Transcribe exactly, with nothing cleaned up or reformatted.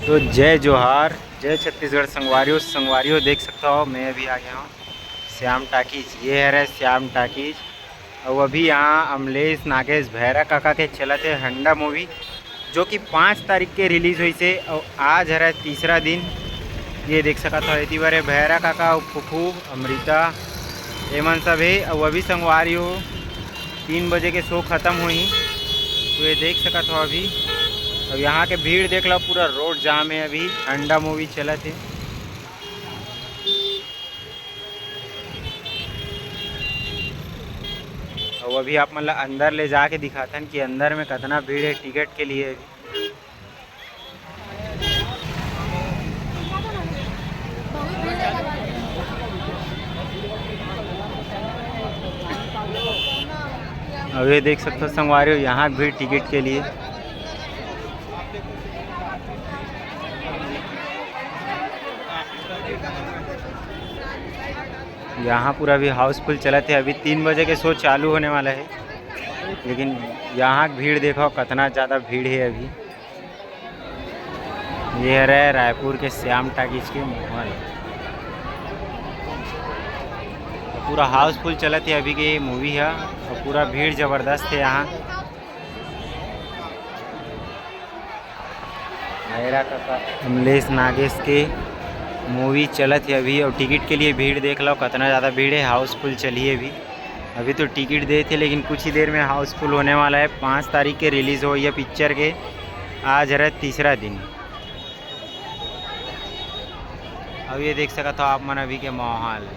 तो जय जोहार, जय छत्तीसगढ़ संगवारियों। संगवारियों, देख सकता हो, मैं अभी आ गया हूँ श्याम टाकीज। ये हरे श्याम टाकीज। और अभी यहाँ अमलेश नागेश भैरा काका के चलत हे हंडा मूवी, जो कि पाँच तारीख के रिलीज होइस हे और आज हरे तीसरा दिन। ये देख सकत हो, एती बर हे भैरा काका और फुफू अमृता, एमन सब हे। और अभी संगवारी हो, तीन बजे के शो खत्म होही, तो ये देख सकत हो अभी। अब यहाँ के भीड़ देख लो, पूरा रोड जाम हे, अभी हंडा मूवी चलत हे। और अभी आप मन ला अंदर ले जाके दिखाथन कि अंदर में कितना भीड़ हे टिकट के लिए। अब ये देख सकते हो संगवारी हो, यहाँ भीड़ टिकट के लिए। यहाँ पूरा अभी हाउसफुल चलत हे। अभी तीन बजे के शो चालू होने वाला हे, लेकिन यहाँ भीड़ देखो, कितना ज़्यादा भीड़ हे अभी। ये हरे रायपुर के श्याम टाकीज के मॉल। पूरा हाउसफुल चलत हे अभी के मूवी ह, और पूरा भीड़ जबरदस्त हे यहाँ। भैरा काका, अमलेश नागेश के मूवी चलत हे अभी, और टिकट के लिए भीड़ देख लो, कितना ज़्यादा भीड़ हे। हाउसफुल चलही अभी। अभी तो टिकट देथे, लेकिन कुछ ही देर में हाउसफुल होने वाला हे। पाँच तारीख के रिलीज होही ये पिक्चर के, आज हरे तीसरा दिन। अब ये देख सकत हो आप मन अभी के माहौल।